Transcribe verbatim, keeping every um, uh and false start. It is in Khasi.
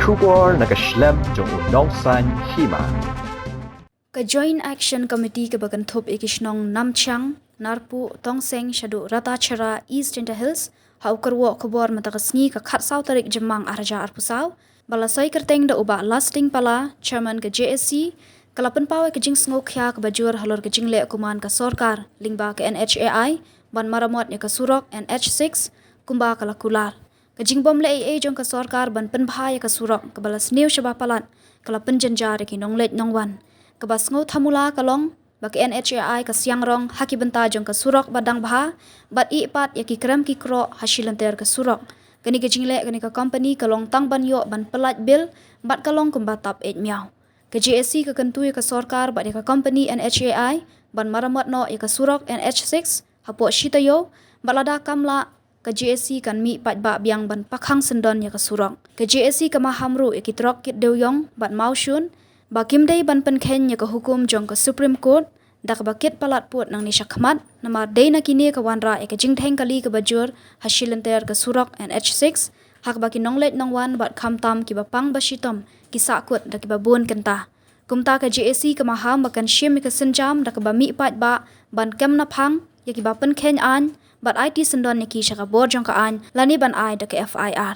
Khubor na ka shlem jong u nongsan hima. Ka Joint Action Committee kaba kynthup ïa ki shnong Namchang, Narpuh, Tongseng shaduh Ratacherra, East Jaintia Hills, ha u kyrwoh khubor mynta ka sngi ka khatsaw tarik Jymmang arhajar arphew saw, ba la soi kyrteng da u Bah Lasting Pala, Chairman ka J A C, ka la pynpaw ïa ka jingsngewkhia kaba jur halor ka jingleh kuman ka sorkar lyngba ka N H A I ban maramot ïa ka surok N H six kumba ka la kular. Ka jingbym leh ei ei jong ka sorkar ban pynbha ïa ka surok kaba la sniew shaba palat ka la pynjynjar ïa ki nongleit nongwan. Kaba sngewthamula ka long ba ka N H A I ka siang rong ha ki bynta jong ka surok ba dang bha bad ïeh pat ïa ki krem ki kroh ha shi lynter ka surok. Kane ka jingleh kane ka kompani ka long tang ban ïoh ban pyllait bill bad ka long kumba tap eit miaw. Ka J A C ka kyntu ïa ka sorkar bad ïa ka kompani N H A I ban maramot noh ïa ka surok N H six hapoh shi taïew, bad lada kam lah, ka J A C kan mih paidbah biang ban pakhang syndon ïa ka surok. Ka J A C ka maham ruh ïa ki trok kit dewiong bad mawshun ba kim dei ban pynkheiñ ïa ka hukum jong ka Supreme Court da kaba kit palat pud nangne shakhmat, namar dei na kine ka wanrah ïa ka jingdheng kali kaba jur ha shi lynter ka surok N H six, ha kaba ki nongleit nongwan bad khamtam kiba pang ba shitom ki sahkut da kiba bun kynta. Kumta ka J A C ka maham ba kan shim ïa ka sienjam da kaba mih paidbah ban kem naphang ïa kiba pynkheiñ aiñ bad aiti syndon ïa ki sha ka bor jong ka aiñ lane ban ai da ka F I R.